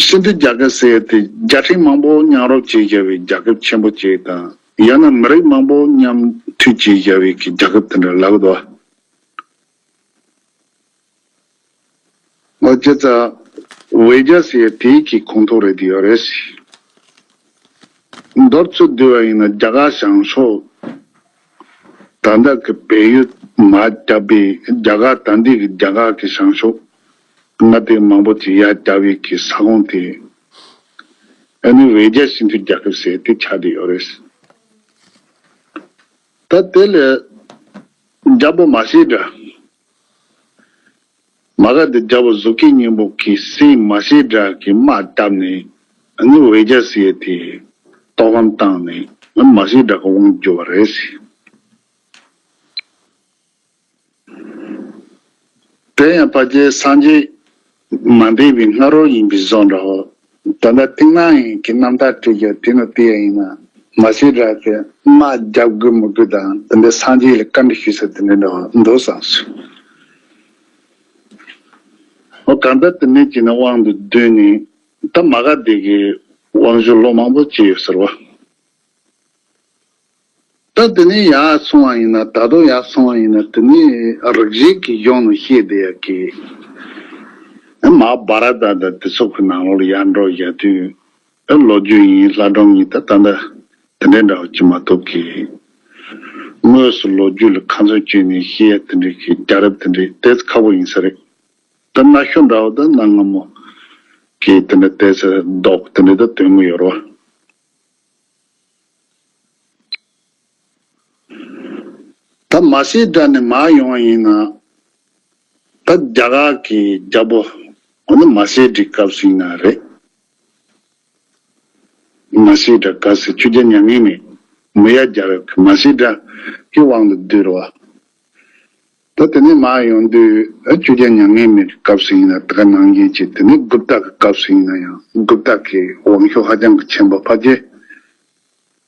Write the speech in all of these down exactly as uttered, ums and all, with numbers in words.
སྤྱི་མཐུན་རྒྱལ་ཁབ་ཟེར་ཡ་དེ་རྒྱལ་ཕྲན་མང་པོ་མཉམ་རུབ་བྱས་བཞག་པའི་རྒྱལ་ཁབ་ཆེན་པོ་ཅིག་དང་། ཡང་ན་མི་རིགས་མང་པོ་མཉམ་མཐུད་བྱས་བཞག་པའི་གི་རྒྱལ་ཁབ་དེ་འདྲ་ལབ་ཀྱི་འདུག་བ། འོ་བྱས་ཙང་ཝེ་ཇ་ཟེར་ཡ་དེའི་གི་ཁོངས་གཏོགས་རེད་དེ་ཡོད་རེད། མདོར་ཚུར་བསྡུས་པ་ཡིན་ན། རྒྱ་གར་བྱང་ཕྱོགས་ད་ལྟ་གི་བལ་ཡུལ་མར་བརྒྱབ་པའི། རྒྱ་གར་ད་ལྟའི་གི་རྒྱ་གར་གི་བྱང་ཕྱོགས་མངའ་སྡེ་མང་པོ་ཅིག་ཡར་བརྒྱབ་པའི་གི་ས་ཁོངས་དེ། ཨ་ནི་ཝེ་ཇ་སྤྱི་མཐུན་རྒྱལ་ཁབ་ཟེར་དེ་ཆགས་བསྡད་ཡོད་རེད། ད་དེ་ལས་རྒྱལ་པོ་མ་སེ་དྲ། མ་ག་དྷའི་རྒྱལ་པོ་གཟུགས་སྐྱེས་སྙིང་པོ་གི་སྲས་མ་སེ་དྲ་གི་དམག་བརྒྱབ་ནས། ཨ་ནི་ཝེ་ཇ་ཟེར་ཡ་དེ་གཏོར་ཕམ་བཏང་ནས། ཨ་ནི་མ་སེ་དྲ་གི་དབང་བསྒྱུར་བ་རེད། དེ་ཡང་ཕལ་ཆེར་སངས་རྒྱས་མ་འདས་པའི་སྔ་རོལ་ཡིན་པའི་བཟོ་འདྲ་བོ། ད་ལྟ་ཐིག་ནག་ཡིན་གྱི་རྣམ་ཐར་བྲིས་ཀྱང་དེ་ནི་དེ་ཡང་ཡིན་ན། མ་སེ་དྲ་གི་དམག་རྒྱག་དགོས་མི་དགོས་དང་། དེ་འདྲའི་སངས་རྒྱས་ལ་བཀའ་འདྲི་ཞུས་ས་དེ་འདྲ་འདྲ་བོ་འདུག་བསམ་སོང་། འོ་གང་ལྟར་དེ་ནས་ཀྱི་ནི་དབང་དུ་བསྡུས་ནས། ད་མ་ག་དྷའི་གི་དབང་བསྒྱུར་ལོ་མང་པོ་བྱས་ཡོད་ཟེར་བ། ད་དེ་ནས་ཡར་སོང་བ་ཡིན་ན། ད་དུང་ཡར་སོང་བ་ཡིན་ན། དེ་ནས་རིག་གཞུང་གི་གཞུང་ནས་བཤད་བསྡད་ཡ་གི་མ་ཧཱ་བྷ་ར་ཏ་དང་དེ་ཚོ་གི་ནང་ལོགས་ལ་ཡར་འགྲོ་བཞག་དུས། ཨ་ལོ་རྒྱུས་ཡིན། ལྷ་སྒྲུང་ཡིན། ད་ད་ལྟ་དེ་འདྲའི་འདྲ་བོ་ཅིག་མ་གཏོགས་ཀྱི། དངོས་སུ་ལོ་རྒྱུས་ལ་ཁ་ཚོན་གཅོད་ནས་བཤད་ཡ་དེ་འདྲའི་གི་རྒྱལ་རབས་དེ་འདྲའི་ཏོག་ཙམ་ཁག་པོ་ཡིན་ས་རེད། ད་གནའ་ཤུལ་འདྲ་བོ་དང་གནའ་སྔ་མོ་གི་དེ་འདྲ་ཏོག་ཙམ་རྡོག་དེ་འདྲ་ད་ཐོན་གྱི་ཡོད་རེད་བ། ད་མ་སེ་དྲ་ནས་མར་ཡོང་བ་ཡིན་ན། ད་རྒྱ་གར་གྱི་རྒྱལ་པོ། འོ་ན་མ་སེ་དྲའི་སྐབས་སུ་ཡིན་ན་རེད། མ་སེ་དྲ་ག་ཟེར། ཆོས་རྒྱལ་མྱ་ངན་མེད་མོ་ཡ་རྒྱལ་རབས་ཀྱི་མ་སེ་དྲ་གི་དབང་དུ་བསྡུས་རེད་བ། ད་དེ་ནས་མར་ཡོང་དུས། ཨ་ཆོས་རྒྱལ་མྱ་ངན་མེད་ཀྱི་སྐབས་སུ་ཡིན་ན་དེ་ག་ནང་བཞིན་བྱས། དེ་ནས་གུཔྟ་གི་སྐབས་སུ་ཡིན་ན་ཡང་གུཔྟ་གི་དབང་ཤུགས་ཧ་ཅང་གི་ཆེན་པོ། ཕལ་ཆེར་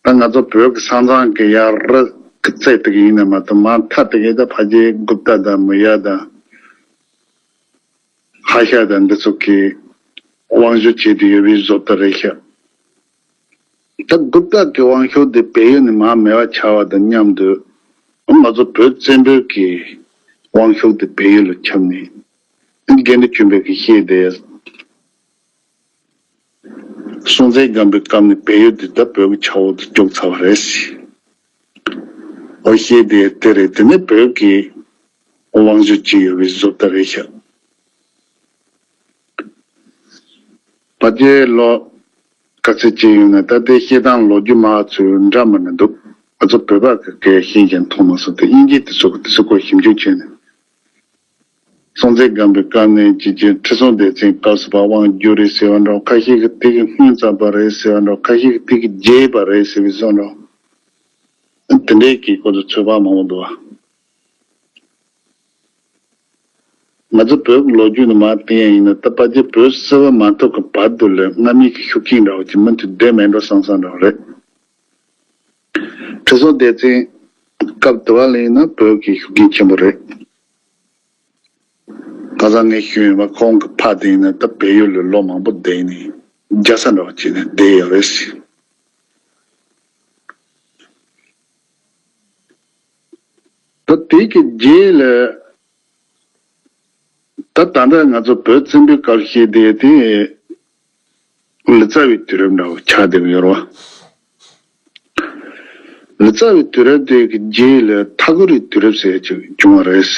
ད་ང་ཚོ་བོད་ཀྱི་ས་མཚམས་ཀྱི་ཡར་རི་གི་རྩེ་དེ་ག་ཡིན་ན་མ་གཏོགས། མར་མཐའ་དེ་ག་ད་ཕལ་ཆེར་གུཔྟ་དང་མོ་ཡ་དང་ཧ་ཤ་དང་འདི་ཚོ་གི་དབང་ཤུགས་བྱེད་དུ་ཡོད་པའི་བཟོ་ལྟ་རེད་ཤག། ད་གུཔྟ་གི་དབང་ཤུགས་དེ་བལ་ཡུལ་ནས་མར་མེད་པ་ཆགས་པ་དང་མཉམ་དུ། ང་ཚོ་བོད་བཙན་པོའི་གི་དབང་ཤུགས་དེ་བལ་ཡུལ་ལ་ཁྱབ་ནས། དགེ་འདུན་ཆོས་འཕེལ་གྱིས་བཤད་དེ། སྲོང་བཙན་སྒམ་པོའི་སྐབས་ནས་བལ་ཡུལ་འདི་ད་བོད་ཀྱི་ཆ་འོག་ཏུ་བཅུག་ཚར་བ་རེད། འོ་བཤད་དེ་དེ་རེད། དེ་ནས་བོད་ཀྱི་དབང་ཤུགས་ཅིག་ཡོད་པའི་བཟོ་ལྟ་རེད་ཤག། ཕལ་ཆེར་ལོ་ག་ཚོད་ཅིག་ཡོད་ན། ད་ལྟའི་བཤད་སྟངས་ལོ་རྒྱུས་མང་ཚོས་འདྲ་མི་འདྲ་འདུག། ང་ཚོ་བོད་པ་གི་སྐད་ཤེས་ཀྱང་མཐོང་མ་སོང་སྟེ། དབྱིན་ཇི་དེ་ཚོ་གི་དེ་ཚོ་སྐོར་ཞིབ་འཇུག་བྱས་ནས། སྲོང་བཙན་སྒམ་པོའི་སྐབས་ནས་ཅིག་ཅིག་ཁྲི་སྲོང་ལྡེ་བཙན་སྐབས་སུ་ཕར་དབང་བསྒྱུར་རེད་ཟེར་བ་འདྲ། ཁ་ཤས་ཀྱིས་དེ་གི་སྔོན་བརྩམས་པ་རེད་ཟེར་བ་འདྲ། ཁ་ཤས་ཀྱིས་དེ་གི་རྗེས་པ་རེད་ཟེར་བའི་བཟོ་འདྲ། དེ་འདྲའི་གི་སྐོར་དུ་ཚོད་དཔག་མང་པོ་འདུག་ཨ། ང་ཚོ་བོད་ཀྱི་ལོ་རྒྱུས་ནང་མར་བལྟས་ཡ་ཡིན་ན། ད་ཕལ་ཆེར་བོད་སིལ་བུར་མ་ཐོབ་ཀྱི་བར་དུ་ལ་སྔ་མའི་གི་ཤུགས་རྐྱེན་འདྲ་བོ་ཅིག་མུ་མཐུད་བསྡད་མེད་འགྲོ་བསམ་བསམ་འདྲ་བོ་རེད། ཁྲི་སྲོང་ལྡེ་བཙན་སྐབས་དུ་བ་ལ་ཡིན་ན་བོད་ཀྱི་ཤུགས་རྐྱེན་ཆེན་པོ་རེད། ཁ་སང་ངས་ཞུས་ཡོད་པ། ཁོང་གི་ཕ་དེ་ཡིན་ན་ད་བལ་ཡུལ་ལ་ལོ་མང་པོ་བསྡད་ནས་རྒྱལ་ས་འདྲ་བོ་བྱས་ནས་བསྡད་ཡོད་རེད། ད་དེ་གི་རྗེས་ལ། ད་ད་ལྟ་ང་ཚོ་བོད་བཙན་པོའི་སྐབས་བཤད་བསྡད་དེ། ལི་ཙཱ་བའི་དུས་རབས་འདྲ་བོ་ཆགས་བསྡད་ཀྱི་ཡོད་རེད་བ། ལི་ཙཱ་བའི་དུས་རབས་དེ་གི་རྗེས་ལ་མཐའ་འཁོར་རི་དུས་རབས་ཟེར་ཅིག་བྱུང་བ་རེད། མཐའ་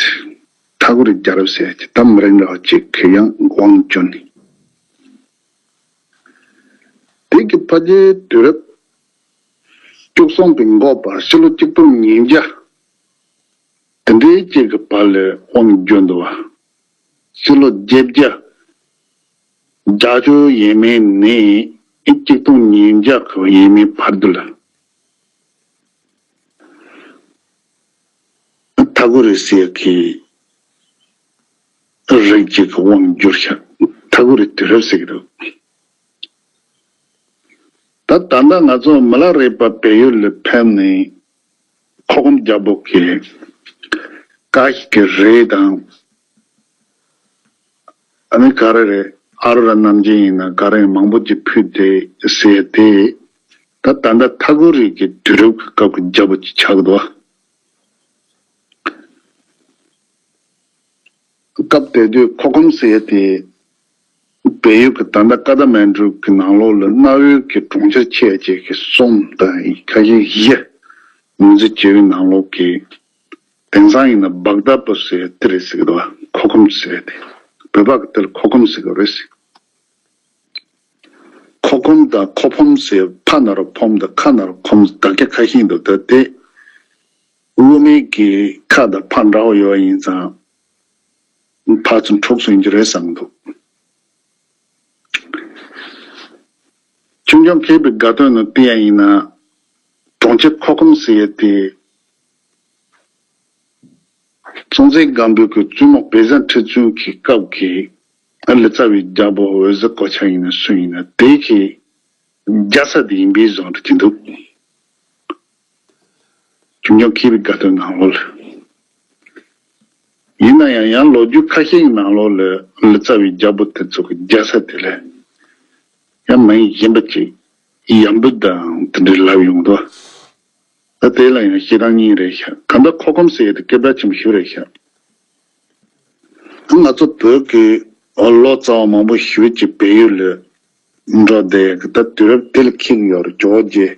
འཁོར་རི་རྒྱལ་རབས་ཟེར་ཅིག། ད་མི་རིགས་འདྲ་བོ་ཅིག་གི་ཡང་དབང་བསྒྱུར་ནས། དེ་གི་ཕལ་ཆེར་དུས་རབས་བཅུ་གསུམ་པའི་འགོ་བར། ཕྱི་ལོ་གཅིག་སྟོང་ཉིས་བརྒྱ་དེ་འདྲའི་ཅིག་གི་བར་ལ་དབང་བསྒྱུར་འདུག་བ། ཕྱི་ལོ་བརྒྱད་བརྒྱ། རྒྱ་ཆོས་ཡས་མས་ནས་གཅིག་སྟོང་ཉིས་བརྒྱ་གི་ཡས་མས་བར་དུ་ལ། མཐའ་འཁོར་རི་ཟེར་གི་རིགས་ཅིག་གི་དབང་བསྒྱུར་ཤག། མཐའ་འཁོར་རི་དུས་རབས་ཟེར་གི་འདུག། ད་ད་ལྟ་ང་ཚོ་མི་ལ་རས་པ་བལ་ཡུལ་ལ་ཕེབས་ནས། ཁོ་གོམ་རྒྱལ་པོ་གི་བཀའ་ཤག་གི་རས་དང་། ཨ་ནི་ག་རེ་རེད། ཨ་རུ་ར་རྣམ་རྒྱལ་ཡིན་ན་ག་རེ་མང་པོ་ཅིག་ཕུལ་ཏེ་ཟེར་ཏེ། ད་ད་ལྟ་མཐའ་འཁོར་རིགས་ཀྱི་དུས་རབས་ཀྱི་སྐབས་ཀྱི་རྒྱལ་པོ་ཅིག་ཆགས་འདུག་སྐབས་དེ་དུས་ཁོ་ཁོམ་ཟེར་ཏེ། བལ་ཡུལ་གྱི་ད་ལྟ་ཀ་ཐ་མན་གྲུ་གི་ནང་ལོགས་ལ་གནའ་བོའི་གི་གྲོང་ཁྱེར་ཆེ་ཆེ་གི་གསུམ་དང་ཁ་ཤས་བཞི་མིང་ཚིག་བྱས་པའི་ནང་ལོགས་ཀྱི། དེང་སང་ཡིན་ན་བག་དྷ་པུ་ཟེར་དེ་རེད་ཟེར་གི་འདུག་ཁོ་ཁོམ་ཟེར་ཏེ། བོད་པ་གི་དེ་ལ་ཁོ་ཁོམ་ཟེར་གི་རེད་ཟེར། ཁོ་ཁོམ་དང་ཁོ་ཕོམ་ཟེར། ཕ་ན་རོ་ཕོམ་དང་ཁ་ན་རོ་ཁོམ། ད་ག་ཁ་ཤས་འདུག་ད་དེ་དབུ་མའི་གི་ཁ་དང་ཕ་འདྲ་བོ་ཡོད་ཡིན་ཙང་། ཕར་ཚུར་འཁྲུག་སོང་རྒྱུ་རེད་བསམ་འདུག་ཆུང་ཆུང་མཁས་པའི་དགའ་སྟོན་ནང་བལྟས་ཡ་ཡིན་ན། གྲོང་ཁྱེར་ཁོ་ཁོམ་ཟེར་ཡ་དེ། སྲོང་བཙན་སྒམ་པོའི་གི་བཙུན་མོ་བེ་ཟ་ཁྲི་བཙུན་གྱི་སྐབས་ཀྱི་ལི་ཙཱ་བའི་རྒྱལ་པོ་འོད་ཟེར་ཀོ་ཆ་ཡིན་ན་སུ་ཡིན་ན་དེ་གི་རྒྱལ་ས་དེ་ཡིན་པའི་བཟོ་འདྲ་ཅིག་འདུག་ཆུང་ཆུང་མཁས་པའི་དགའ་སྟོན་ནང་ལོགས་ལ། ཡིན་ན་ཡང་ཡང་ལོ་རྒྱུས་ཁ་ཤས་ཀྱི་ནང་ལོགས་ལ་ལི་ཙཱ་བའི་རྒྱལ་པོ་དེ་ཚོ་གི་རྒྱལ་ས་དེ་ལས་ཡང་མིང་གཞན་པ་ཅིག་ཡམ་བུ་དང་དེ་འདྲའི་ལབ་ཡོང་འདུག་ད་དེ་ལ་ཡང་བཤད་སྟངས་གཉིས་རེད་ཤག་གང་ལྟར་ཁོ་ཁོམ་ཟེར་ཡ་དེ་སྐད་གྲགས་ཆེན་པོ་ཞིག་རེད་ཤག་ང་ཚོ་བོད་ཀྱི་ལོ་ཙཱ་བ་མང་པོ་ཞིག་ཅིག་བལ་ཡུལ་ལ་འགྲོ་བསྡད་ཡ་གི་ད་དུས་རབས་དེ་ལ་འཁེལ་གྱི་ཡོད་རེད། ཇོ་རྗེ་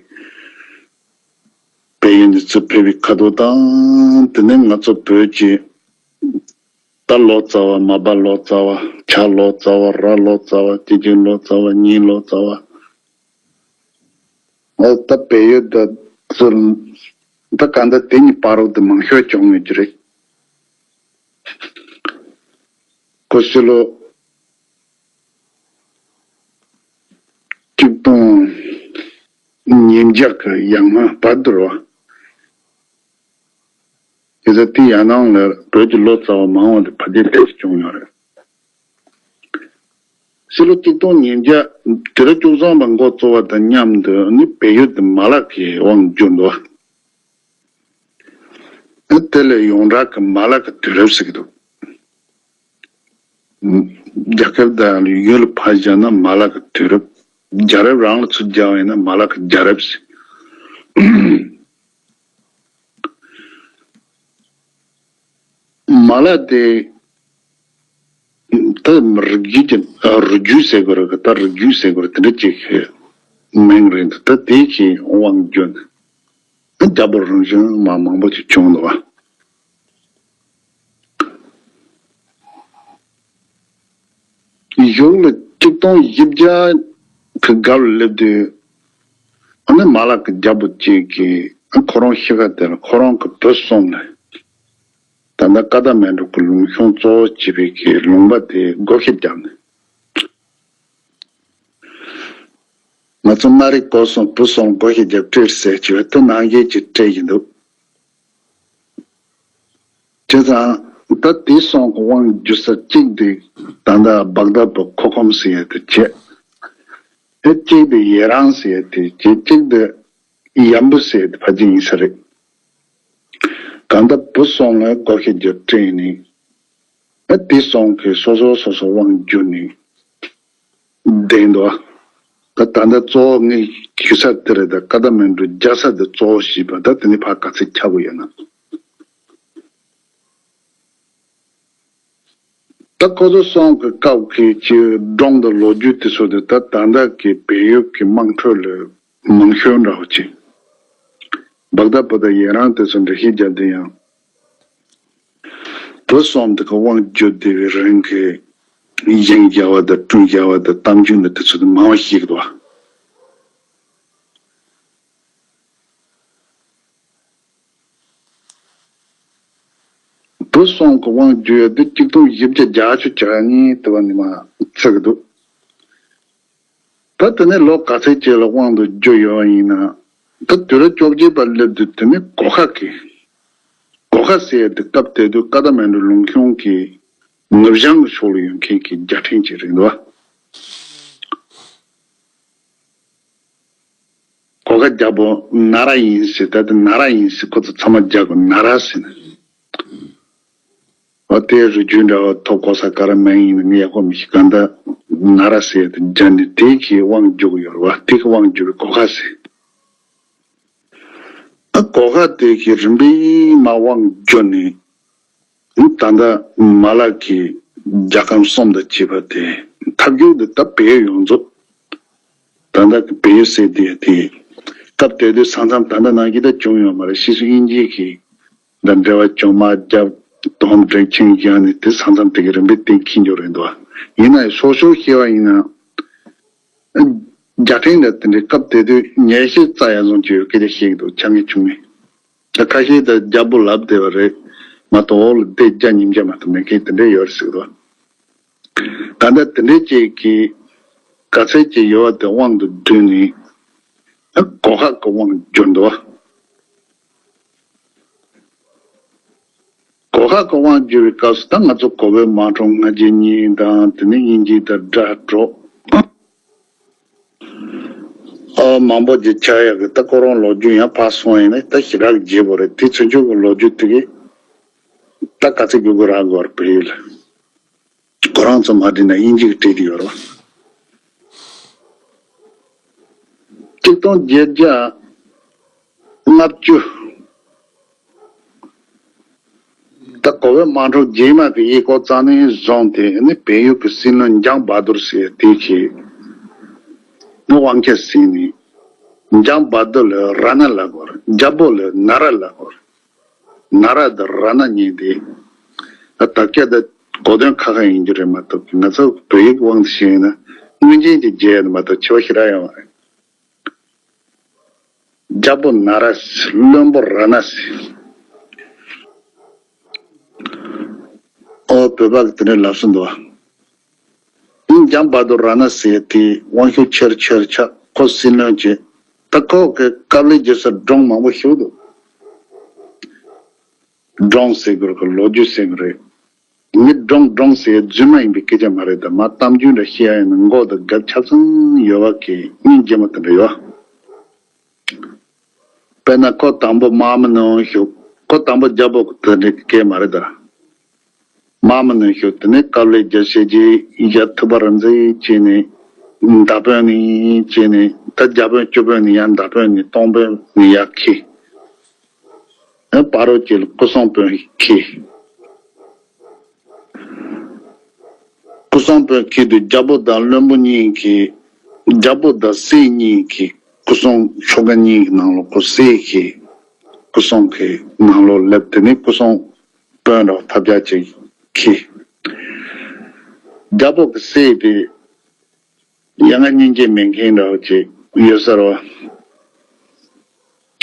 བལ་ཡུལ་ནས་ཚུར་ཕེབས་པའི་ཁ་ཐུག་དང་། དེ་ནས་ང་ཚོ་བོད་ཀྱི་རྟ་ལོ་ཙཱ་བ། མ་པ་ལོ་ཙཱ་བ། བྱ་ལོ་ཙཱ་བ། ར་ལོ་ཙཱ་བ། སྐྱེ་ཅིང་ལོ་ཙཱ་བ། གཉན་ལོ་ཙཱ་བ། ད་བལ་ཡུལ་ད་ཚུར་ད་གང་ལྟར་དེ་གཉིས་བར་དུ་མང་ཤོས་བྱུང་ཡོད་ཀྱི་རེད། ཁོ་ཕྱི་ལོ་གཅིག་སྟོང་ཉིས་བརྒྱ་གི་ཡར་མར་བར་དུ་རེད་བ། དེ་ཚོ་དེ་ཡར་ནང་ལ་བོད་ཀྱི་ལོ་ཙཱ་བ་མང་བ་དེ་ཕལ་ཆེར་དེ་བྱུང་ཡོད་རེད། ཕྱི་ལོ་གཅིག་སྟོང་ཉིས་བརྒྱ་དེ་ར་བཅུ་གསུམ་པ་འགོ་བཙུགས་པ་དང་མཉམ་དུ་ནི་བལ་ཡུལ་དེ་མ་ལག་གི་དབང་བསྒྱུར་འདུག་དེ་ལས་ཡོངས་གྲགས་ཀྱི་མ་ལག་གི་དུས་རབས་ཟེར་གྱི་འདུག་རྒྱལ་ཁབ་དང་ཡུལ་ལ་ཕར་བཞག་ན་མ་ལག་གི་དུས་རབས། རྒྱལ་རབས་རང་ལ་ཚུར་སྦྱར་བ་ཡིན་ན་མ་ལག་གི་རྒྱལ་རབས་ཟེར། མ་ལག་དེ་ད་རིགས་རྒྱུད་ཀྱི་རིགས་རྒྱུད་ཟེར་དགོས་རེད། ད་རིགས་རྒྱུད་ཟེར་དགོས་རེད། དེ་འདྲ་ཅིག་གི་མིང་རེད་འདུག་ད་དེ་གི་དབང་བསྒྱུར་ནས་རྒྱལ་པོ་རིམ་བྱོན་མ་མང་པོ་ཅིག་བྱུང་འདུག་བ། གཞུག་ལ་གཅིག་སྟོང་བཞི་བརྒྱ་གི་སྐབས་ལ་སླེབས་དུས། ཨ་ནི་མ་ལག་གི་རྒྱལ་པོ་གཅིག་གིས་ཁོ་རང་གཤིས་ཀ་དེ་ལ་ཁོ་རང་གི་བུ་གསུམ་ལ་ད་ལྟ་ཀ་ཐ་མན་གྲུ་གི་ལུང་གཤོང་གཙོ་བོ་བྱེད་པའི་གི་ལུང་པ་དེ་བགོ་བཤའ་བརྒྱབ་ནས། ང་ཚོ་མངའ་རིས་སྐོར་གསུམ་བུ་གསུམ་བགོ་བཤའ་བརྒྱབ་སྤྲད་ཟེར་གྱི་ཡོད། དེ་ནང་བཞིན་གྱི་སྤྲད་ཀྱི་འདུག་བྱས་ཙང་ད་དེ་གསུམ་གྱི་དབང་བསྒྱུར་ས་གཅིག་དེ་ད་ལྟ་བག་དྷ་པུ་ཁོ་ཁོམ་ཟེར་ཡ་དེ་བྱས། དེ་གཅིག་དེ་ཡེ་རང་ཟེར་ཡ་དེ་བྱས། གཅིག་དེ་ཡམ་བུ་ཟེར་ཡ་དེ་ཕལ་ཆེར་ཡིན་ས་རེད། གང་ལྟར་བུ་གསུམ་ལ་བགོ་བཤའ་བརྒྱབ་སྤྲད་ནས། ཨ་དེ་གསུམ་གྱིས་སོ་སོ་སོ་སོ་དབང་བསྒྱུར་ནས་བསྡད་འདུག་ད་ད་ལྟ་གཙོ་བོ་ངས་ཞུ་ས་དེ་རེད། ད་ཀ་ཐ་མན་གྲུ་རྒྱལ་ས་དེ་གཙོ་བོ་བྱས་པ། ད་དེ་ནས་ཕར་ག་ཚོད་ཁྱབ་ཀྱི་ཡོད་ན། ད་ཁོ་ཚོ་གསུམ་གྱི་སྐབས་ཀྱི་སྒྲུང་དང་ལོ་རྒྱུས་དེ་ཚོ་དེ་ད་ད་ལྟ་གི་བལ་ཡུལ་གྱི་དམངས་ཁྲོད་ལ་མང་ཤོས་འདྲ་བོ་ཅིག་བག་དྷ་པུ་དང་ཡེ་རང་དེ་ཚོ་འགྲེལ་བཤད་བརྒྱབ་དུས་ཡང་། བུ་གསུམ་དེ་གི་དབང་བསྒྱུར་བསྡད་པའི་རིང་གི་བཞེངས་བྱ་བ་དང་བསྐྲུན་བྱ་བ་དང་གཏམ་རྒྱུད་འདི་དེ་ཚོ་དེ་མང་བ་ཞིག་འདུག་བུ་གསུམ་གྱི་དབང་བསྒྱུར་ཡ་དེ་གཅིག་སྟོང་བཞི་བརྒྱ་བརྒྱད་ཅུ་གྱ་གཉིས་དེ་བ་ནས་མར་ཚུགས་ཀྱི་འདུག་ད་དེ་ནས་ལོ་ག་ཚོད་ཅིག་ལ་དབང་དུ་བསྒྱུར་ཡོད་པ་ཡིན་ན། ད་དུས་རབས་བཅོ་བརྒྱད་པ་སླེབས་དུས་དེ་ནས་གོ་ཁ་གི། གོ་ཁ་ཟེར་ཡ་དེ་སྐབས་དེ་དུས་ཀ་ཐ་མན་གྲུ་ལུང་གཤོང་གི་ནུབ་བྱང་གི་ཕྱོགས་ལ་ཡོད་མཁན་གྱི་རྒྱལ་ཕྲན་ཅིག་རེད་འདུག་བ། གོ་ཁ་རྒྱལ་པོ་ན་ར་ཡིན་ཟེར། ད་དེ་ན་ར་ཡིན་ཟེར། ཁོ་ཚོ་ཚང་མ་རྒྱ་གི་ན་ར་ཟེར་ནས། འོ་དེ་རུ་རྒྱུད་འདྲ་བ་ཐོབ་གོ་ས་ག་རེ་མ་ཡིན་ནི་ངས་ཡག་པོ་མི་ཤེས། གང་ལྟར་ ན་ར་ཟེར་དེ་སྦྱར་ནས་དེ་གི་དབང་བསྒྱུར་གི་ཡོད་རེད་བ། དེ་གི་དབང་བསྒྱུར་བའི་གོ་ཁ་ཟེར། ཨ་གོ་ཁ་དེ་གི་རིམ་པས་མར་དབང་བསྒྱུར་ནས། ད་ལྟ་མ་ལག་གི་རྒྱལ་ཁམས་གསུམ་དང་བཅས་པ་དེ་ཐབས་སྐྱོ་དེ་ད་བལ་ཡུལ་ཡོངས་རྫོགས། ད་ལྟ་གི་བལ་ཡུལ་ཟེར་དེ་དེ་སྐབས་དེ་དུས་ས་མཚམས་ད་ལྟ་ནང་བཞིན་ད་བྱུང་ཡོད་མ་རེད། ཕྱིས་སུ་དབྱིན་ཇི་གིས་ད་འབྲེལ་བ་བྱུང་མ་རྒྱབ་དོམ་དྲེག་ཆིང་བཞག་ནས་དེ་ས་མཚམས་དེ་གི་རིམ་པས་གཏན་འཁེལ་འགྱུར་རེད་འདུག་ཡིན་ན་ཡང་སོ་སོར་བཤད་པ་ཡིན་ན། རྒྱལ་ཕྲན་འདྲ་དེ་འདྲའི་སྐབས་དེ་དུས་ཉེས་ཤས་རྩ་ཡ་བཟུང་གི་ཡོད་སྐད་ཆ་བཤད་ཀྱི་འདུག་ཆ་ངེས་བྱུང་མེད། ད་ཁ་ཤས་ད་རྒྱལ་པོ་ལབ་བསྡད་པ་རེད་མ་གཏོགས། འོག་ལ་སྡེ་བརྒྱ་ཉིས་བརྒྱ་མ་གཏོགས་མེད་མཁན་དེ་འདྲ་ཡོད་རེད་ཟེར་གི་འདུག་ད་ལྟ་དེ་འདྲའི་ཅིག་གི་ག་ཚད་ཅིག་ཡོད་པ་དེ་དབང་དུ་བསྡུས་ནས་ཨ་གོ་ཁ་གི་དབང་བསྒྱུར་འདུག་གོ་ཁ་གི་དབང་བསྒྱུར་བའི་སྐབས་སུ་ད་ང་ཚོ་གོ་བོད་དམག་འཁྲུག་སྔ་རྗེས་གཉིས་དང་དེ་ནས་དབྱིན་ཇི་དང་དགྲ་གྲོགས། ཨ་མང་པོ་ཅིག་ཆགས་ཡག་གི་ད་ཁོ་རང་ལོ་རྒྱུས་ཡང་ཕར་སོང་ཡིན་ན་ད་ཞེ་དྲག་བརྗེད་པོ་རེད། དེ་ཚུན་ཆད་ཀྱི་ལོ་རྒྱུས་དེ་གི་ད་ག་ཚོད་དགོས་དགོས་རག་དགོས་རེད། བལ་ཡུལ་ཁོ་རང་ཚོ་མ་བྲིས་ན་དབྱིན་ཇི་གིས་བྲིས་ཏེ་ཡོད་རེད་བ། གཅིག་སྟོང་བརྒྱད་བརྒྱ་ལྔ་བཅུ། ད་གོ་བོད་དམག་འཁྲུག་རྗེས་མ་གི་ཡིག་སྐོར་རྩ་ནས་བཟུང་སྟེ་ནི་བལ་ཡུལ་གྱི་སྲིད་བློན་འཇང་བ་དུར་ཟེར་དེ་གིས་ནི་དབང་ཆ་ཟིན་ནས། འཇང་བ་དུར་ལ་ར་ན་ལབ་དགོས་རེད། རྒྱལ་པོ་ལ་ན་ར་ལབ་དགོས་རེད། ན་ར་དང་ར་ན་གཉིས་དེ་ད་ད་སྐད་ད་གོ་དོན་ཁ་ཁ་ཡིན་རྒྱུ་རེད་མ་གཏོགས། ང་ཚོ་བོད་ཡིག་དབང་དུ་བྱས་ན་སྔོན་ཆད་ཀྱི་རྒྱལ་ཡོད་མ་གཏོགས་ཆེ་བ་ཞེ་དྲག་ཡོད་མ་རེད། རྒྱལ་པོ་ན་ར་ཟེར། བློན་པོ་ར་ན་ཟེར། ཨོ་བོད་པ་གི་དེ་འདྲའི་ལབ་སྲོལ་འདུག་བ། འཇང་བ་དུར་ར་ན་ཟེར་དེ་དབང་ཤུགས་ཆེར་ཆེར་ཆགས། ཁོ་སྲིད་བློན་བྱས། ད་ཁོ་གི་དཀའ་ལས་རྒྱག་ས་སྒྲུང་མང་པོ་ཞིག་འདུག་སྒྲུང་ཟེར་དགོས་རེད་གི་ལོ་རྒྱུས་ཟེར་དགོས་རེད། མི་སྒྲུང་སྒྲུང་ཟེར་རྫུན་མ་ཡིན་པའི་སྐད་ཆ་མ་རེད། ད་མ་གཏམ་རྒྱུད་འདྲ་བཤད་ཡ་ཡིན་ན་མགོ་དང་རྒྱབ་ཆ་ཚང་ཡོད་པ་གི་སྙིང་རྗེ་མོ་དེ་འདྲ་ཡོད། དཔེར་ན་ཁོ་དང་པོ་དམག་མི་ནང་ཞུགས། ཁོ་དང་པོ་རྒྱལ་པོ་གི་དེ་འདྲའི་སྐད་མ་རེད་ད། དམག་མི་ནང་ཞུགས། དེ་ནས་དཀའ་ལས་རྒྱག་བྱས་རྗེས་ཡ་ཐུབ་པ་རེད་འཛིན་བྱས་ནས། མདའ་དཔོན་ནས་བྱས་ནས་ད་བརྒྱ་དཔོན་བཅུ་དཔོན་ནས་ཡར་མདའ་དཔོན་ནས་སྟོང་དཔོན་ནས་ཡར་འཁྱེར། ཨ་བར་དུ་ཅིག་ལ་སྐུ་སྲུང་དཔོན་འཁྱེར། སྐུ་སྲུང་དཔོན་འཁྱེར་དུས་རྒྱལ་པོ་དང་བློན་པོ་གཉིས་ཀྱི། རྒྱལ་པོ་དང་སྲས་གཉིས་ཀྱི་སྐུ་སྲུང་ཤོག་ཁ་གཉིས་ཀྱི་ནང་ལོགས་ཁོ་སྲས་ཀྱི་སྐུ་སྲུང་གི་ནང་ལོགས་སླེབས། དེ་ནས་སྐུ་སྲུང་དཔོན་རོགས་ཐབས་ཆག་ཅིག་འཁྱེར། རྒྱལ་པོ་གི་སྲས་དེ་ཡ་ང་སྙིང་རྗེ་མེད་མཁན་འདྲ་བོ་ཅིག་ཡོད་ས་རེད་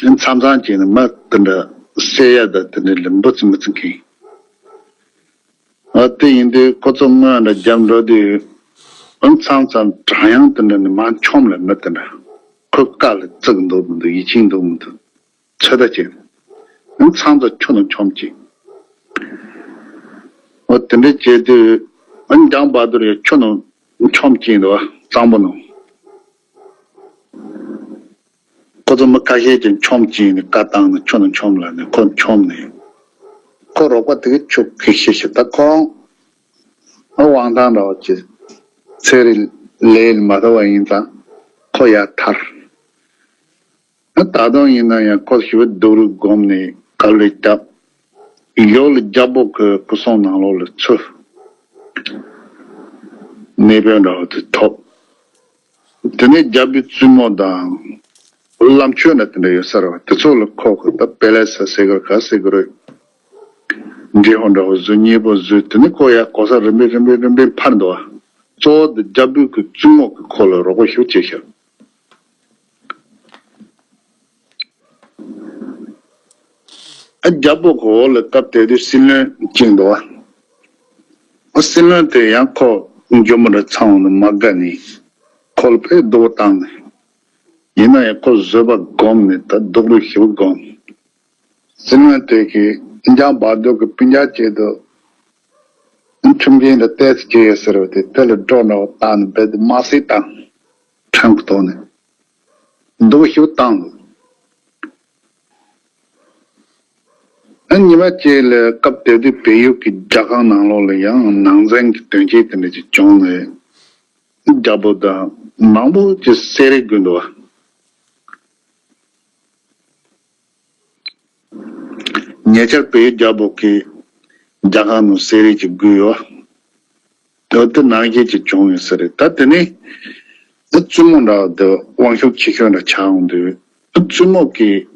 བ། མཚམས་མཚམས་ཅིག་ནི་མི་དེ་འདྲ་བསད་ཡ་ད་དེ་འདྲ་ལ་འབུ་ཙམ་མི་བརྩི་མཁན། ཨ་དེ་ཡིན་དུས་ཁོ་ཚོ་དངོས་འདྲ་རྒྱབ་འགྲོ་དུས། ཨ་མཚམས་མཚམས་དྲང་ཡང་དེ་འདྲ་ནི་མ་འཆམ་ལ་མི་དེ་འདྲ། ཁོ་དཀའ་ལ་བརྩི་གི་འདུག་མི་འདུག་ཡིད་ཆེས་འདུག་མི་འདུག་ཚོད་ལྟ་བྱེད། ཨ་མཚམས་མཚམས་ཁྱོད་ནང་འཆམ་བྱེད། ཨ་དེ་འདྲ་བྱེད་དུས་ཨ་འཇང་བ་དུར་ཡང་ཁྱོད་ནང་འཆམ་བྱེད་འདུག་གཙང་པོ་ནང་། ཁོ་ཚོ་མི་ཁ་ཤས་ཀྱིས་འཆམ་བྱས་ནས་བཀའ་བཏང་ནས་ཁྱོད་ནང་འཆམ་ལབ་ནས་ཁོ་འཆམ་ནས། ཁོ་རོགས་པ་དེ་གིས་ཁྱོད་གི་ཤེས་ཤེས་ད་ཁོང་། ཨ་དབང་ཐང་འདྲ་བོ་ཅིག་ཚེ་རིང་ལས་མ་ཐར་བ་ཡིན་ཙང་ཁོ་ཡར་ཐར། ཨ་ད་དུང་ཡིན་ན་ཡང་ཁོ་ཞི་བའི་སྡུག་རུས་བསྒོམས་ནས་དཀའ་ལས་བརྒྱབ། ཡོ་ལ་རྒྱལ་པོ་གི་སྐུ་སྲུང་ནང་ལོགས་ལ་ཚུད། གནས་དཔོན་འདྲ་བོ་དེ་ཐོབ། དེ་ནས་རྒྱལ་པོའི་བཙུན་མོ་དང་། བླ་མཆོད་འདྲ་དེ་འདྲ་ཡོད་ས་རེད་བ། དེ་ཚོ་ལ་ཁོ་གི་ད་དཔེ་ལེགས་ས་ཟེར་གི་རེད་ག་ཟེར་གི་རེད། འདྲེ་ཧོ་འདྲ་བོ་བཟོས། མཉེས་པོ་བཟོས། དེ་ནས་ཁོ་ཡར་གོ་ས་རིམ་པས་རིམ་པས་རིམ་པས་འཕར་འདུག་བ། གཙོ་བོ་དེ་རྒྱལ་པོའི་གི་བཙུན་མོ་གི་ཁོ་ལ་རོགས་པ་ཞེ་པོ་བྱས་ཤག་ཨ་རྒྱལ་པོ་གི་འོག་ལ་སྐབས་དེ་དུས་སྲིད་བློན་གཅིག་འདུག་བ། ཨ་སྲིད་བློན་དེ་ཡང་ཁོ་འཇོན་པོ་འདྲ་ཚང་བ་ནི་མ་དགའ་ནས་ཁོ་ལ་དཔེ་སྡུག་པོ་བཏང་ནས། ཡིན་ན་ཡང་ཁོ་བཟོད་པ་བསྒོམས་ནས་ད་སྡུག་རུས་ཞེ་པོ་བསྒོམས། སྲིད་བློན་དེ་གིས་འཇང་བ་དུར་གི་སྤུན་ཀྱག་ཆེད་དུ་ཁྲིམས་འགལ་འདྲ་ཏོག་ཙམ་བྱས་ཡོད་ཟེར་བ་དེ་དེ་ལ་སྒྲོ་འདྲ་བོ་བཏགས་ནས་རྦད་དེ་དམར་བསད་བཏང་། ཁྲིམས་ཀྱི་ཐོག་ནས་སྡུག་ཞེ་པོ་བཏང་འདུག་ཨ་ཉི་མ་གཅིག་ལ་སྐབས་དེ་དུས་བལ་ཡུལ་གྱི་རྒྱལ་ཁང་ནང་ལོགས་ལ་ཡང་ནང་འཛིང་གི་དོན་རྐྱེན་དེ་འདྲ་ཅིག་བྱུང་ནས། རྒྱལ་པོ་དང་མང་པོ་ཅིག་གསེར་རིགས་དགོས་འདུག་བ། ཉེ་ཆར་བལ་ཡུལ་རྒྱལ་པོ་གིས་རྒྱ་གར་ནང་གསེར་རིགས་ཅིག་དགོས་ཡོད། དེ་དེ་ནང་བཞིན་ཅིག་བྱུང་ཡོད་ས་རེད། ད་དེ་ནས་བཙུན་མོ་འདྲ་བ་དེ་དབང་ཤུགས་ཆེ་ཤོས་འདྲ་ཆགས་འོང་དུས། བཙུན་མོ་གིས་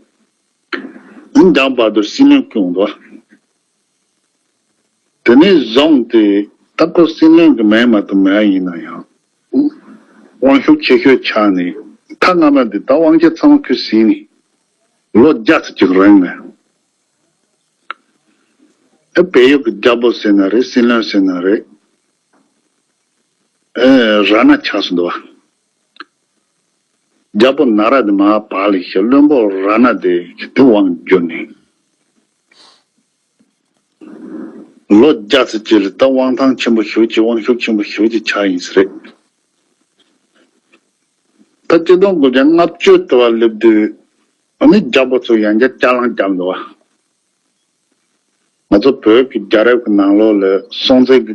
འཇང་བར་དུ་སྲིན་བློན་བསྐུལ་འོང་དུས། དེ་ནས་བཟུང་སྟེ་ད་ཁོ་སྲིན་བློན་གྱི་མིང་མ་གཏོགས་མེད་ཡིན་ན་ཡང་། དབང་ཤུགས་ཆེ་ཤོས་ཆགས་ནས། ད་སྔ་མ་འདི་ད་དབང་ཆ་ཚང་མ་ཁོས་ཟིན་ནས། ལོ་བརྒྱ་ཙམ་ཅིག་རིང་ནས། ཨེ་བལ་ཡུལ་གྱི་རྒྱལ་པོ་ཟེར་ན་རེད། སྲིན་བློན་ཟེར་ན་རེད། ཨེ་ར་ན་ཆགས་སོང་འདུག་བ། རྒྱལ་པོ་ན་ར་དེ་མར་བར་ལ་བཞག་བློན་པོ་ར་ན་དེ་དེ་དབང་བསྒྱུར་ནས། ལོ་བརྒྱ་ཙམ་ཅིག་ལ་ད་དབང་ཐང་ཆེན་པོ་ཞེ་པོ་ཅིག་དབང་ཤུགས་ཆེན་པོ་ཞེ་པོ་ཅིག་ཆགས་ཡིན་ས་རེད། ད་ཆིག་སྟོང་དགུ་བརྒྱ་ལྔ་བཅུ་དུ་བ་སླེབས་དུས། ཨ་ནི་རྒྱལ་པོ་ཚོ་ཡང་བསྐྱར་བསྐྱར་ལངས་བརྒྱབ་འདུག་བ། ང་ཚོ་བོད་ཀྱི་རྒྱལ་རབས་ཀྱི་ནང་ལོགས་ལ་སྲོང་བཙན་གྱི་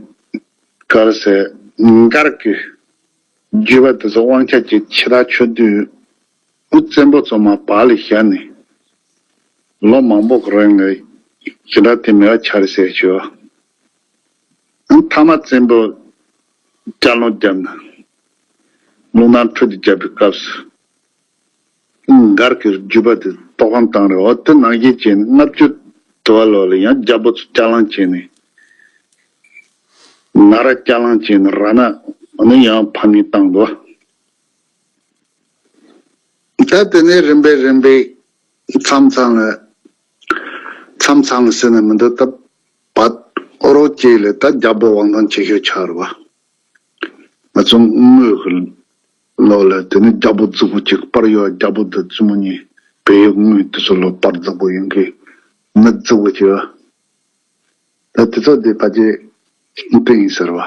སྐབས་སུ་མགར་གྱི་བརྒྱུད་པ་དེ་ཚོ་དབང་ཆ་ཅིག་ཆེ་ཐག་ཆོད་དུས། ཨུ་བཙན་པོ་ཚོ་མར་བར་ལ་བཞག་ནས། ལོ་མང་པོ་གི་རིང་ལ་ཞེ་དྲག་དེ་མེད་པ་ཆགས་རེད་ཟེར་ཞུ། ཨ་མཐའ་མ་བཙན་པོ་བསྐྱར་ལངས་བརྒྱབ་ནས། ལུང་ནང་ཁྲུས་དེ་བརྒྱབ་པའི་སྐབས་སུ། མགར་གྱི་བརྒྱུད་པ་དེ་ཐོག་ཁང་བཏང་རེད། འོ་དེ་ནང་བཞིན་བྱས་ནས་ལྔ་བཅུ་དུ་བ་ལོ་ལ་ཡང་རྒྱལ་པོ་ཚོ་བསྐྱར་ལངས་བྱས་ནས། ན་ར་བསྐྱར་ལངས་བྱས་ནས་ར་ན་ནི་ཡང་ཕམ་ཉེས་བཏང་འདུག་ད་དེ་ནས་རིམ་པས་རིམ་པས་མཚམས་མཚམས་ལ། མཚམས་མཚམས་ལ་ཟེར་ན་མི་འདུག་ད་བར་ཨོ་རོག་ཅིག་ལ་ད་རྒྱལ་པོ་དབང་ཐང་ཆེ་ཤོས་ཆགས་རེད་བ། ང་ཚོ་དངོས་ཀྱི་ལོ་ལ་དེ་ནི་རྒྱལ་པོ་རྫིག་པོ་ཅིག་པར་ཡོད། རྒྱལ་པོ་དང་བཙུན་མོ་གཉིས་བལ་ཡུལ་དངོས་དེ་ཚོ་ལོ་པར་རྫིག་པོ་ཡིན་གི། མི་རྫིག་པོ་ཅིག་ད་དེ་ཚོ་དེ་ཕལ་ཆེར་དེ་ཡིན་ཟེར་བ།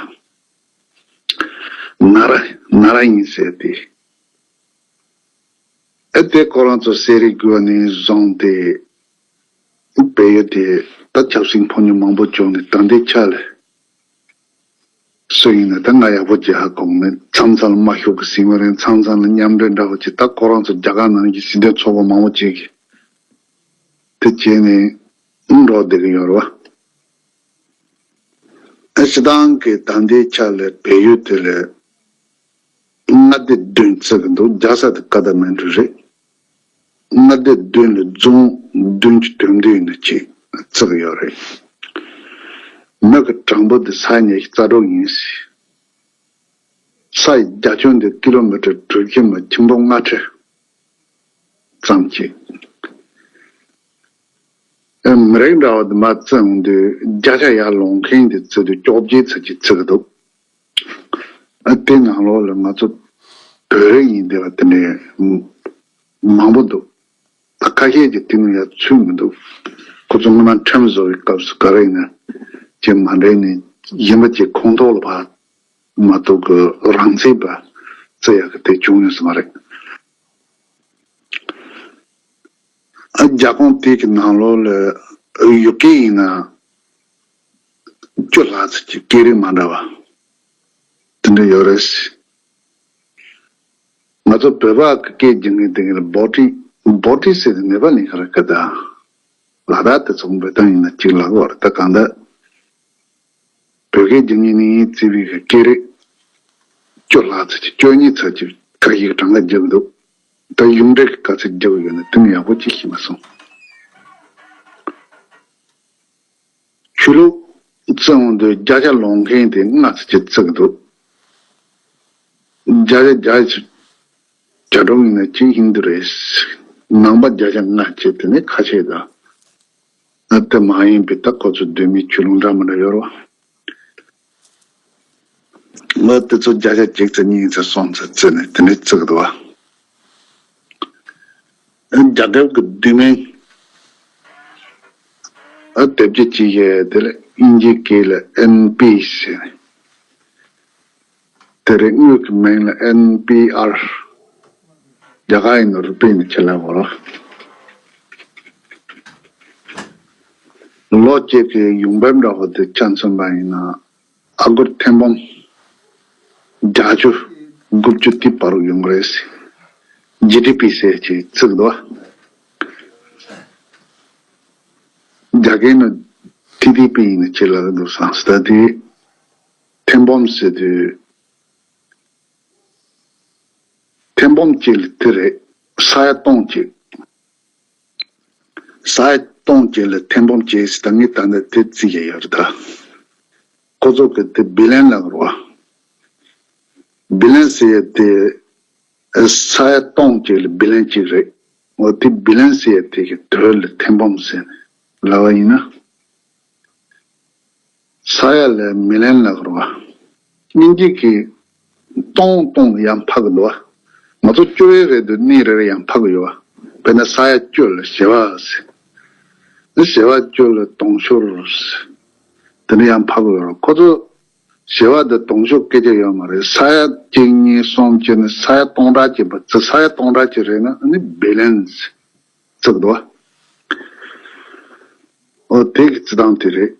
ན་ར་ན་ར་ཡིན་ཟེར་ཏེ། ཨེ་དེ་ཁོ་རང་ཚོ་གསེར་རིགས་དགོས་ནས་བཟུང་སྟེ། བལ་ཡུལ་དེ་ད་ཆབ་སྲིད་ཕོ་ཉ་མང་པོ་བྱུང་ནས་ད་ལྟའི་ཆ་ལ། སུ་ཡིན་ན་ད་ང་ཡག་པོ་ཅིག་ཧ་གོ་མེད། མཚམས་མཚམས་ལ་དམར་ཤོག་གི་ཟིང་བ་རེད། མཚམས་མཚམས་ལ་མཉམ་འབྲེལ་འདྲ་བོ་ཅིག་ད་ཁོ་རང་ཚོ་རྒྱ་གར་ནང་གི་སྲིད་དོན་ཚོགས་པ་མང་པོ་ཅིག་གིས་དེ་བྱས་ནས་འགྲོ་བསྡད་ཀྱི་ཡོད་རེད་བ། ཨ་སྤྱིར་བཏང་གི་ད་ལྟའི་ཆ་ལ་བལ་ཡུལ་དེ་ལ་མངའ་སྡེ་བདུན་བརྩི་གི་འདུག་རྒྱལ་ས་དེ་ཀ་ཐ་མན་གྲུ་རེད། མངའ་སྡེ་བདུན་ལ་རྫོང་བདུན་གྱི་དོན་བསྡུས་ནས་ཅིག་བརྩི་གི་ཡོད་རེད། མི་གི་གྲངས་འབོར་དེ་ས་ཉི་ཤུ་རྩ་དྲུག་ཡིན། ས་ཡི་རྒྱ་ཁྱོན་དེ་ཀི་ལོ་མི་ཊར་གྲུ་བཞི་མ་ཆིག་སྟོང་ལྔ་ཁྲི་ཙམ་ཅིག་ཨེ་མི་རིགས་འདྲ་བ་དེ་མར་བརྩི་འོང་དུས་བརྒྱ་ཆ་ཡར་ལོངས་མཁན་དེ་བརྩི་དུས་བཅོ་བརྒྱད་ཙམ་ཅིག་བརྩི་གི་འདུག་ཨ་དེ་ནང་ལོགས་ལ་ང་ཚོ་བོད་རིགས་ཡིན་བསྡད་པ་དེ་འདྲའི་མང་པོ་འདུག་ད་ཁ་ཤས་ཀྱིས་དེ་ནང་ཡར་ཚུད་མི་འདུག་ཁོ་ཚོ་སྔོན་མ་ཁྲིམས་བཟོ་བའི་སྐབས་སུ་ག་རེ་ཡིན་ན་ཅིག་མ་འདྲེས་ནས་ཡིན་པ་ཅིག་ཁོངས་གཏོགས་ལ་ཕར་མ་གཏོགས་ཀྱི་རང་བཙན་པ་བརྩི་ཡག་གི་དེ་བྱུང་ཡོད་ས་མ་རེད། ཨ་རྒྱ་ཁོངས་དེ་གི་ནང་ལོགས་ལ་ཡུ་གེ་ཡིན་ན་བཅུ་ལྷག་ཙམ་གྱི་སྐད་རིགས་མ་འདྲ་བ་དེ་འདྲ་ཡོད་རེད། ང་ཚོ་བོད་པ་གི་སྐད་སྒྱུར་མཁན་དེ་ག་ལ་བྷོ་ཊི། བྷོ་ཊི་ཟེར་དེ་ནེ་པ་ལི་ག་རེ་ག་ད། ལ་དྭགས་དེ་ཚོ་འབོད་སྟངས་ཡིན་ན་གཅིག་ལབ་དགོས་རེད། ད་གང་ལྟར་བོད་སྐད་སྒྱུར་མཁན་ནི་བརྩི་བའི་གི་སྐད་རིགས་བཅུ་ལྷག་ཙམ་གྱི་བཅུ་གཉིས་ཙམ་གྱི་ཁ་ཤས་གྲངས་ཀ་བརྒྱབ་འདུག་ད་ཡུམ་འདྲེ་གི་ག་ཚོད་བརྒྱབ་ཡོད་ན་དེ་མི་ཡག་པོ་ཅིག་ཤེས་མ་སོང་། ཆོས་ལུགས་བརྩི་འོང་དུས་བརྒྱ་ཆ་ལོངས་མཁན་དེ་ལྔ་ཙམ་ཅིག་བརྩི་གི་འདུག་བརྒྱ་ཆ་བརྒྱ་ཆ་གྲངས་ཡིན་ན་གཅིག་ཧིན་དུ་རེད། ནང་པ་བརྒྱ་ཆ་ལྔ་བཅས་དེ་ནས་ཁ་ཤས་དང་། ཨ་དེ་མ་ཡིན་པའི་ད་ཁོ་ཚོ་གདོད་མའི་ཆོས་ལུགས་འདྲ་མི་འདྲ་ཡོད་རེད་བ། ང་དེ་ཚོ་བརྒྱ་ཆ་གཅིག་ཙམ་གཉིས་ཙམ་གསུམ་ཙམ་བརྩིས་ནས་དེ་ནས་བརྩི་གི་འདུག་བ། རྒྱ་གར་གྱི་བསྡུས་མིང་ཨ་དེབ་ཀྱི་གཅིག་ཡས་དེ་ལ་དབྱིན་ཇིའི་སྐད་ལ་ཨེན་པི་ཟེར་ནས། དེ་རིང་དངུལ་གྱི་མིང་ལ་ཨེན་པི་ཨར། རྒྱ་གར་ཡིན་ན་རུ་པི་ནས་ཁྱེར་ལབ་དགོས་རེད། ལོ་གཅིག་གི་ཡོང་འབབ་འདྲ་བོ་དེ་ཆ་མཚོན་པ་ཡིན་ན་ཨ་སྒོར་ཐེར་འབུམ་བརྒྱད་ཅུ། དགུ་བཅུ་དེ་བར་ཡོང་གི་རེད། ཇི་ཌི་པི་ཟེར་ཅིག་བརྩི་གི་འདུག་རྒྱ་སྐད་ནང་ཇི་ཌི་པི་ཡིན་ན་ཅི་ལབ་ཀྱི་འདུག་བསམ་སོང་། ད་དེ་ཐེར་འབུམ་ཟེར་དུས། ཐེར་འབུམ་གཅིག་ལ་དེ་རེད། ས་ཡ་སྟོང་གཅིག་ས་ཡ་སྟོང་གཅིག་ལ་ཐེར་འབུམ་གཅིག་ཟེར། ད་ངས་ད་ནི་དེ་བརྩི་ཡ་ཡོད་རེད་ད། ཁོ་ཚོ་གི་དེ་བི་ལན་ལབ་རོ། བི་ལན་ཟེར་ཡ་དེ་ས་ཡ་སྟོང་གཅིག་ལ་བི་ལན་གཅིག་རེད། འོ་དེ་བི་ལན་ཟེར་ཡ་དེ་གི་དོན་ལ་ཐེར་འབུམ་ཟེར་ལབ་པ་ཡིན་ན། ས་ཡ་ལ་མི་ལན་ལབ་རོ། དབྱིན་ཇི་གི་སྟོང་སྟོང་ཡང་ཕར་གི་འདུག་བ། ང་ཚོ་བཅུ་རེ་རེ་དུ་གནས་རེ་རེ་ཡང་ཕར་གི་ཡོད་བ། དཔེར་ན་ས་ཡ་བཅུ་ལ་བྱེ་བ་ཟེར། བྱེ་བ་བཅུ་ལ་དུང་ཕྱུར་ཟེར། དེ་འདྲ་ཡང་ཕར་གི་ཡོད་རོ། ཁོ་ཚོ་བྱེ་བ་དུ་དུང་ཕྱུར་སྐད་ཆ་ཡོད་མ་རེད། ས་ཡ་གཅིག་གཉིས་གསུམ་བཅས་ནས་ས་ཡ་སྟོང་ཕྲག་གཅིག་པ་ཚོ། ས་ཡ་སྟོང་ཕྲག་གཅིག་རེད་ན་ཨ་ནི་བི་ལན་ཟེར་གི་འདུག་བ། འོ་དེ་གི་བརྩི་སྟངས་དེ་རེད།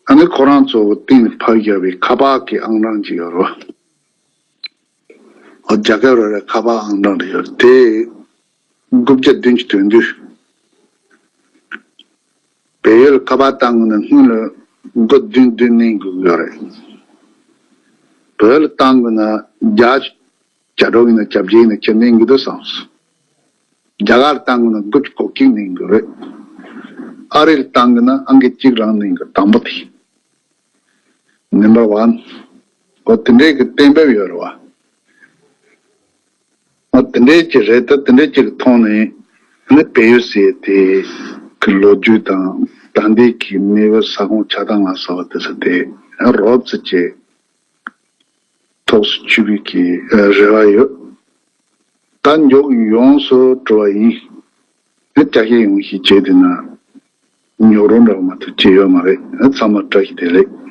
ཨ་ནི་ཁོ་རང་ཚོ་གི་སྟེང་ནས་ཕར་བཞག་པའི་ཁ་པར་གྱི་ཨང་གྲངས་ཅིག་ཡོད་རེད་བ། ཨོ་རྒྱ་སྐད་རོ་རེད། ཁ་པར་ཨང་གྲངས་རེ་ཡོད་རེད། དེ་དགུ་བརྒྱ་བདུན་ཅུ་དོན་བདུན། བལ་ཡུལ་ཁ་པར་བཏང་དགོས་ན་སྔོན་ལ་དགུ་བདུན་བདུན་གནོན་དགོས་ཀྱི་ཡོད་རེད། བོད་ལ་བཏང་དགོས་ན་བརྒྱ་བརྒྱ་དྲུག་ཡིན་ན་བརྒྱ་བརྒྱད་ཡིན་ན་ཁྱེད་གནོན་གྱི་འདུག་བསམ་སོང་། རྒྱ་གར་བཏང་དགོས་ན་དགུ་བཅུ་གོ་གཅིག་གནོན་དགོས་རེད། ཨ་རིར་བཏང་དགོས་ན་ཨང་ཀི་གཅིག་རང་གནོན་དགོས། དང་པོ་དེ། ནམ་བར་ཝན། འོ་དེ་འདྲའི་གི་གཏན་འབེབས་ཡོད་རེད་བ། འོ་དེ་འདྲའི་ཅིག་རེད། ད་དེ་འདྲའི་ཅིག་གི་ཐོག་ནས་ནི་བལ་ཡུལ་ཟེར་དེ་གི་ལོ་རྒྱུས་དང་ད་ལྟའི་གི་གནས་བབ་ས་ཁོངས་ཆགས་སྟངས་ལ་སོགས་པ་དེ་ཚོ་དེ་རོབ་ཙམ་ཅིག་ཐུགས་སུ་ཆུད་པའི་གི་རེ་བ་ཡོད། ད་མགྱོགས་ཡོངས་སུ་འགྲོ་བ་ཡིན། ཨ་ཅག་ཤེས་ཡོང་ཞིག་བྱས་དེ་ན་ཉོག་རོ་འདྲ་བ་མ་གཏོགས་བྱས་ཡོད་མ་རེད། ཨ་ཚང་མ་བཀྲ་ཤིས་བདེ་ལེགས།